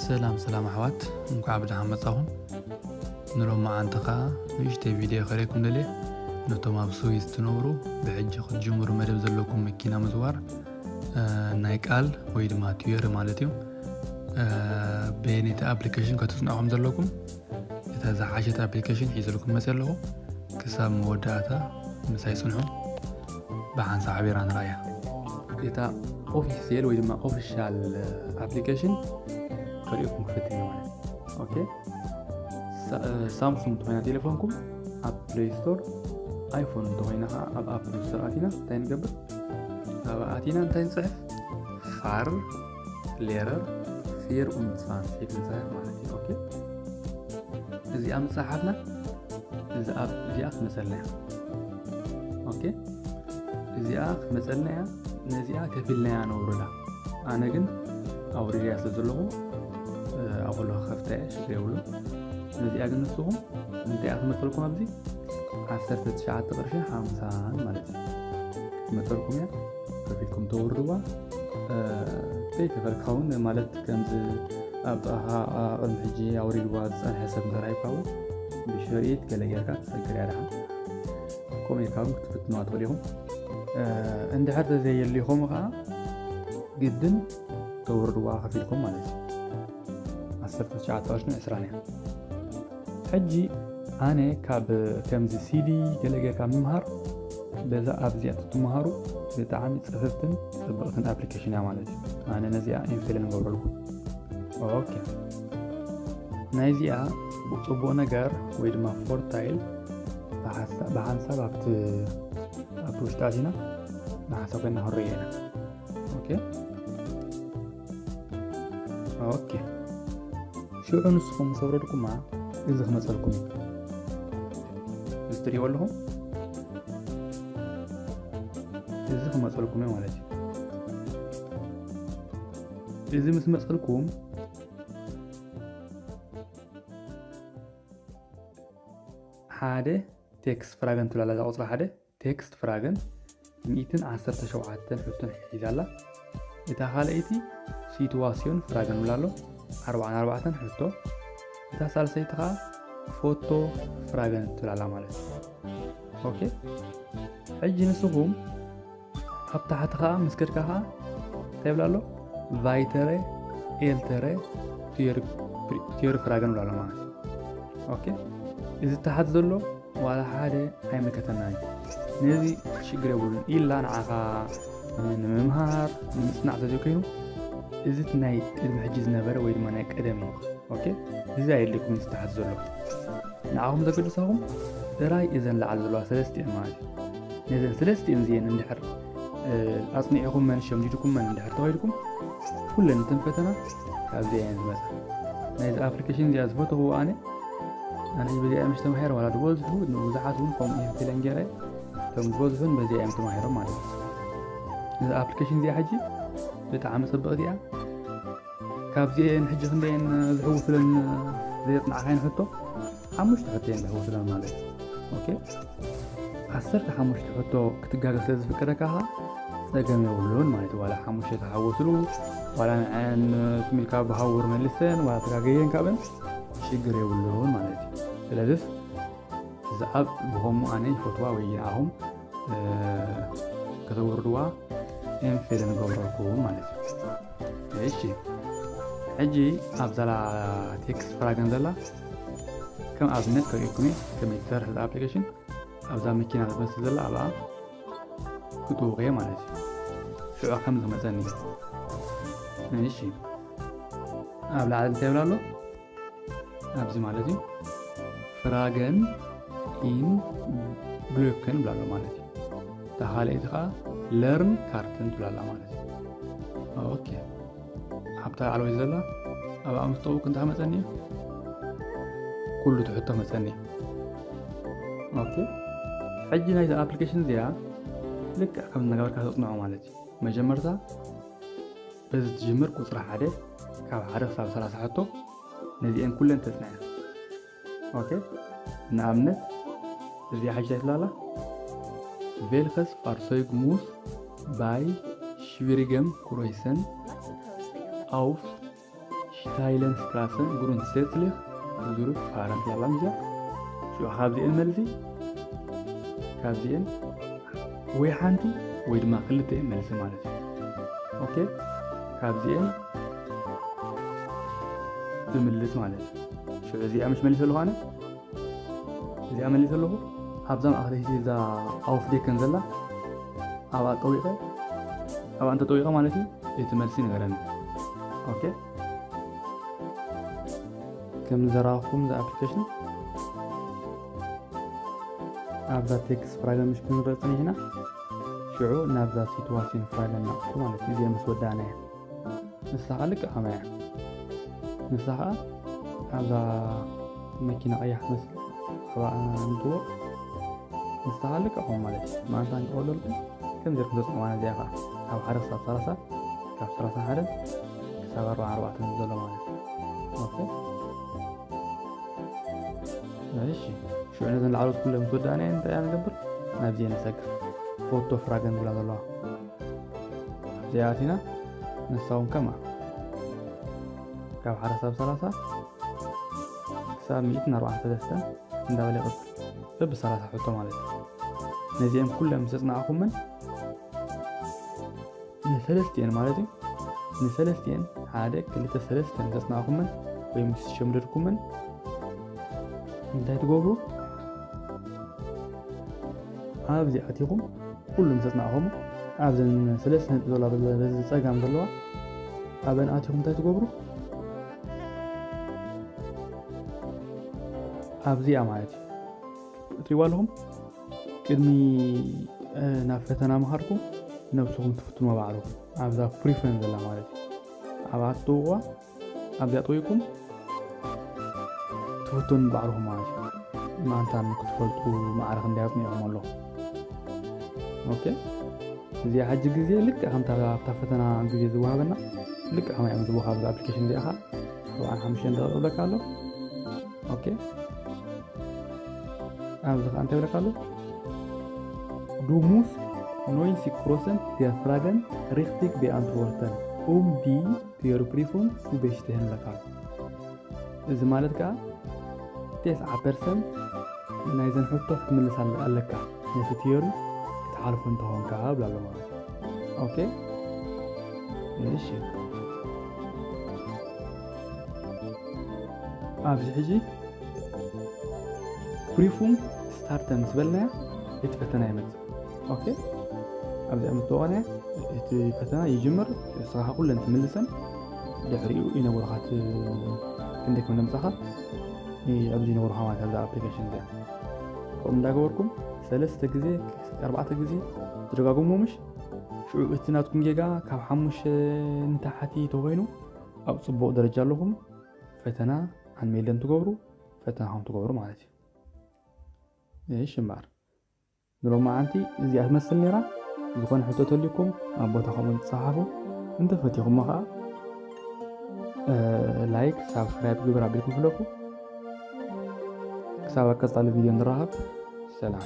ሰላም ሰላም ኣሕዋት፣ እንኳዕ ብደሓን መጻኹም። ንሎማዓንቲ ኸኣ ንእሽተይ ቪድዮ ከርእየኩም ደልየ። ነቶም ኣብ ስዊስ ትነብሩ፣ ብሕጂ ክትጅምሩ መደብ ዘለኩም መኪና ምዝዋር፣ እ፣ ናይ ቃል ወይ ድማ ቲዮሪ ማለት እዩ። እ፣ በየነይቲ ኣፕሊኬሽን ከተጽንዑ ከም ዘለኩም፣ እታ ዝሓሸት ኣፕሊኬሽን ሒዘልኩም መጽእ ኣለኹ። ክሳብ መወዳእታ ምሳይ ጽንሑ። ብሓንሳብ ሓቢርና ንርኣያ። እታ ኦፊሴል ወይ ድማ ኦፊሻል ኣፕሊኬሽን ከርእየኩም ክፈትን እየ ማለት እዩ። ኦኬ። ሳ-፣ ሳምሱንግ እንተኾይና ቴሌፎንኩም ኣብ ፕሌይ ስቶር፣ ኣይፎን እንተኾይና ኸዓ ኣብ ኣፕል ስቶር ኣቲና እንታይ ንገብር? ኣብ ኣቲና እንታይ ንጽሕፍ? ፋር ሌረር ፊር ኡን ዛንሲክ ንጽሕፍ ማለት እዩ። ኦኬ። እዚኣ ምጽሓፍና እዚኣ፣ እዚኣ ክትመጸልና እያ። ኦኬ። እዚኣ ክትመጸልና እያ። ነዚኣ ከፊልናያ ነውርዳ። ኣነ ግን ኣውሪድያ ስለ ዘለኹ፣ እ፣ ኣብ ከሎ ክኸፍታ እየ፣ ሽግር የብሉን። ነዚኣ ግን ንስኹም እንታይ እያ ክትመጸልኩም ኣብዚ? ዓሰርተ ትሽዓተ ቅርሽን ሓምሳን ማለት እዩ። ክትመጸልኩም እያ። ከፊልኩም ተውርድዋ። እ፣ ከይከፈልካ እውን ማለት ከምዚ ኣብ ጥቓኻ፣ እ፣ ቅድሚ ሕጂ ኣውሪድዋ ዝጸንሐ ሰብ እንተ ደኣ ይብካ እውን ብሸሪት ገለ ጌርካ ትሰግር እያ ደሓን። ከምኡ ኢልካ እውን ክትፍትንዋ ትኽእሉ ኢኹም። እ፣ እንድሕር ተዘየድልዩኹም ኸዓ ግድን ተውርድዋ ከፊልኩም ማለት እዩ። ዓሰርተ ትሽዓተ ቅርሽን ዕስራን እያ። ሕጂ ኣነ ካብ ከምዚ ሲዲ ገለ ጌርካ ምምሃር፣ በዛ ኣብዚ እትመሃሩ ብጣዕሚ ጽፍፍትን ጽብቕትን ኣፕሊኬሽን እያ ማለት እዩ። ኣነ ነዚኣ ኤምፌልን እገብረልኩም። ኦኬ። ናይዚኣ ጽቡቕ ነገር ወይ ድማ ፎርታይል ብሓንሳ-፣ ብሓንሳብ ኣብቲ፣ ኣብቲ ውሽጢ ኣቲና ብሓንሳብ ኮይና ክንርእዮ ኢና። ኦኬ። ኦኬ። ሽዑ ንስኹም ምስ ኣውረድኩማ እዚ ክመጸልኩም እዩ። እዚ ትርእይዎ ኣለኹም? እዚ ክመጸልኩም እዩ ማለት እዩ። እዚ ምስ መጸልኩም ሓደ ቴክስት ፍራገን ትብላላ፣ እዛ ቁጽሪ ሓደ ቴክስት ፍራገን ሚእትን ዓሰርተ ሸውዓተን ሕቶን ሒዛ ኣላ። እታ ካልኣይቲ ሲትዋስዮን ፍራገን ብላ ኣሎ፣ ኣርባዓን ኣርባዕተን ሕቶ። እታ ሳልሰይቲ ኸኣ ፎቶ ፍራገን ትብላላ ማለት እዩ። ኦኬ፣ ሕጂ ንስኹም ኣብ ታሕቲ ኸኣ ምስ ከድካ ኸኣ እንታይ ይብላ ኣሎ? ቫይተረ ኤልተረ ቲዮሪ፣ ቲዮሪ ፍራገን ይብላ ኣሎ ማለት እዩ። ኦኬ፣ እዚ ታሕቲ ዘሎ ዋላ ሓደ ኣይምልከተናን እዩ። ነዚ ሽግር የብሉን። ኢላ ንዓኻ ንምምሃር፣ ንምጽናዕ ተዘይኮይኑ፣ እዚ ናይ ቅድሚ ሕጂ ዝነበረ ወይ ድማ ናይ ቀደም እዩ። ኦኬ፣ እዚ ኣየድልየኩም፣ እዚ ታሕቲ ዘሎ። ንዓኹም ዘገድሳኹም ጥራይ እዘን ላዕሊ ዘለዋ ሰለስቲኤን ማለት እዩ። ነዘን ሰለስቲኤን እዚኤን እንድሕር፣ እ፣ ኣጽኒዕኹመን፣ ሸምዲድኩመን እንድሕር ተኸይድኩም፣ ኩለን እተን ፈተና ካብዚኣ እየን ዝመጻ። ናይዚ ኣፕሊኬሽን እዚኣ ዝፈተኽዎ ኣነ፣ ኣነ በዚኣ እዮም ተማሂሮም፣ ዋላ ዝበዝሑ፣ ንብዙሓት እውን ከምኡ እዮም ፊለን ገይረ፣ እቶም ዝበዝሑን በዚኣ እዮም ተማሂሮም ማለት እዩ። ነዚ ኣፕሊኬሽን እዚኣ ሕጂ ብጣዕሚ ጽብቕቲ እያ። ካብዚኤን ሕጂ ክንደየን ዝሕውስለን ዘየጽናዕካየን ሕቶ? ሓሙሽተ ሕቶ እየን ዝሕውስለን ማለት እዩ። ኦኬ? ዓሰርተ ሓሙሽተ ሕቶ ክትጋገ ስለ ዝፍቀደካ ኸኣ ጸገም የብሉን ማለት እዩ። ዋላ ሓሙሽተ ተሓወስሉ፣ ዋላ ንዐን ትም ኢልካ ብሃውር መልሰን፣ ዋላ ተጋገየን ካብን ሽግር የብሉን ማለት እዩ። ስለዚስ እዛ ኣብ ብኸምኡ ኣነ ይፈትዋ ወይ ንዓኹም፣ እ፣ ከተውርድዋ ኤምፌል ንገብረልኩም ማለት እዩ። እሺ፣ ሕጂ ኣብዛ ላ ቴክስት ፍራገን ዘላ ከም ኣብነት ከርእየኩም እየ ከመይ ትሰርሕ እዛ ኣፕሊኬሽን። ኣብዛ መኪና ትመስል ዘላ ኣብኣ ክጥውቕ እየ ማለት እዩ። ሽዑ ከም ዝመጸኒ። እሺ፣ ኣብ ላዕሊ እንታይ ይብል ኣሎ? ኣብዚ ማለት እዩ ፍራገን ኢን ብሎክን ብላ ኣሎ ማለት እዩ። እታ ካልኣይቲ ከዓ ለርን ካርትን ትብላ ኣላ ማለት እዩ። ኦኬ፣ ኣብታ ላዕለወይቲ ዘላ ኣብኣ ምስ ጠውቅ እንታይ መፀኒ እዩ? ኩሉ ትሕቶ መፀኒ እዩ። ኦኬ፣ ሕጂ ናይዚ ኣፕሊኬሽን እዚኣ ልክዕ ከም ዝነገርካ ተፅንዖ ማለት እዩ። መጀመርታ በዚ ትጅምር ቁፅሪ ሓደ ካብ ሓደ ክሳብ ሰላሳ ሕቶ ነዚአን ኩለን ተፅንዐ። ኦኬ፣ ንኣብነት እዚኣ ሕጂ እንታይ ትብላ ኣላ? Welches Fahrzeug muss bei schwierigem Kreuzen auf Teilen Straßen grundsätzlich zurückfahren ይላል። ሽዑ ካብዚኤን መልሲ፣ ካብዚኤን ወይ ሓንቲ ወይ ድማ ክልተ እየን መልሲ ማለት እዩ። ኦኬ፣ ካብዚኤን ትምልስ ማለት እዩ። ሽዑ እዚኣ ምሽ መሊሰ ኣለኹ ኣነ፣ እዚኣ መሊሰ ኣለኹ። ኣብዛ ማእኸለይቲ እዛ ኣውፍ ዴከን ዘላ ኣብኣ ጠዊቐ፣ ኣብኣ እንተ ጠዊቐ ማለት እዩ፣ እቲ መልሲ ይነገረኒ። ኦኬ፣ ከም ዘራኹም እዛ ኣፕሊኬሽን ኣብዛ ቴክስት ፍራገን ምሽ ክንረጽ ጸኒሕና፣ ሽዑ ናብዛ ሲትዋሲን ፍራገን ናቕቱ ማለት እዩ። እዚኣ ምስ ወዳእና እያ። ንሳ ኸዓ ልክዕ ከማይ እያ። ንሳ ኸዓ ኣብዛ መኪና ቀያሕ መስል ኣብኣ እንትዎ፣ ንሳ ኸዓ ልክዕ ከምኡ ማለት እዩ። ማንታ እንተወለድኩም ከም ዘርኩም ተጽዕዋ እዚኣ ኸዓ ካብ ሓደ ክሳብ ሰላሳ፣ ካብ ሰላሳ ሓደ ክሳብ ኣርባዓ ኣርባዕተ ዘሎ ማለት እዩ። ኦኬ። እሺ፣ ሽዑ ነዘን ላዕሎት ኩለን ምስ ወዳእናየን እንታይ ኢና ንገብር? ናብዚኤን ንሰግር። ፎቶ ፍራገን ዝብላ ዘለዋ። እዚኣ ኣቲና፣ ንሳ እውን ከምኣ። ካብ ሓደ ክሳብ ሰላሳ፣ ክሳብ ሚእትን ኣርባዕተ ሰለስተን እንዳበለ ይቕጽል። በብሰላሳ ሕቶ ማለት እዩ። ነዚኤን ኩለን ምስ ኣጽናዕኹመን፣ ንሰለስቲኤን ማለት እዩ። ንሰለስቲኤን፣ ሓደ፣ ክልተ፣ ሰለስተ ምስ ኣጽናዕኹመን ወይ ምስ ሸምደድኩመን፣ እንታይ ትገብሩ? ኣብዚ ኣቲኹም፣ ኩሉ ምስ ኣጽናዕኹም፣ ኣብዘን ሰለስተ ነጥቢ ዘለዋ፣ በዚ ጸጋም ዘለዋ፣ ኣብአን ኣቲኹም እንታይ ትገብሩ? ኣብዚኣ ማለት እዩ። እትሪእዋ ኣለኹም? ቅድሚ፣ እ፣ ናብ ፈተና ምኻድኩም ነብስኹም ትፍትኑዋ ባዕልኹም። ኣብዛ ፕሪፈን ዘላ ማለት እዩ። ኣብኣ ትጥውቑዋ፣ ኣብዚኣ ጠዊቕኩም ትፍተኑ ባዕልኹም ማለት እዩ። ማንታን ክትፈልጡ ማዕረ ክንደይ ኣጽኒዕኩም ኣለኹም። ኦኬ። እዚኣ ሕጂ ግዜ ልክዕ ከምታ ኣብታ ፈተና ግዜ ዝወሃበና፣ ልክዕ ከማይ እዮም ዝወሃብ። ኣብዛ ኣፕሊኬሽን እዚኣ ኸዓ ኣርባዓን ሓሙሽተን ደቂቕ ይብለካ ኣሎ። ኦኬ። ኣብዚ ኸዓ እንታይ ይብለካ ኣሎ? Du musst neunzig Prozent der Fragen richtig beantworten, um die Theorieprüfung zu bestehen ይብለካ ኣሎ። እዚ ማለት ከኣ ተስዓ ፐርሰንት ናይዘን ሕቶ ክትምልስ ኣለ-፣ ኣለካ፣ ነቲ ቲዮሪ ክትሓልፎ እንተኾንካ ብላ ኣሎ ማለት እዩ። ኦኬ፣ እሺ። ኣብዚ ሕጂ Prüfung starten ምስ በልናያ እቲ ፈተና ይመጽእ። ኦኬ፣ ኣብዚኣ ምስ ተወቐናያ እቲ ፈተና ይጅምር። ንስኻ ኩለን ትምልሰን፣ ድሕሪኡ ይነግሩኻ እቲ ክንደይ ከም ዘምጻኻ፣ እ፣ ኣብዚ ይነግሩኻ ማለት ኣብዛ ኣፕሊኬሽን እዚኣ። ከምኡ እንዳገበርኩም ሰለስተ ግዜ፣ ኣርባዕተ ግዜ ትደጋግሞ ምሽ? ሽዑ እቲ ናትኩም ጌጋ ካብ ሓሙሽተ ንታሕቲ ተኾይኑ ኣብ ጽቡቕ ደረጃ ኣለኹም። ፈተና ኣንሜልደን ትገብሩ፣ ፈተናኹም ትገብሩ ማለት እዩ። እሺ እምበኣር ንሎማዓንቲ እዚኣ ትመስል ነይራ። ዝኾነ ሕቶ ተልዩኩም ኣብ ቦታ ከምኡ ትጸሓፉ። እንተፈቲኹሞ ኸዓ፣ እ፣ ላይክ፣ ሳብስክራይብ ግበር ኣቢልኩም ሕለፉ። ክሳብ ኣብ ቀጻሊ ቪድዮ ንራኸብ። ሰላም።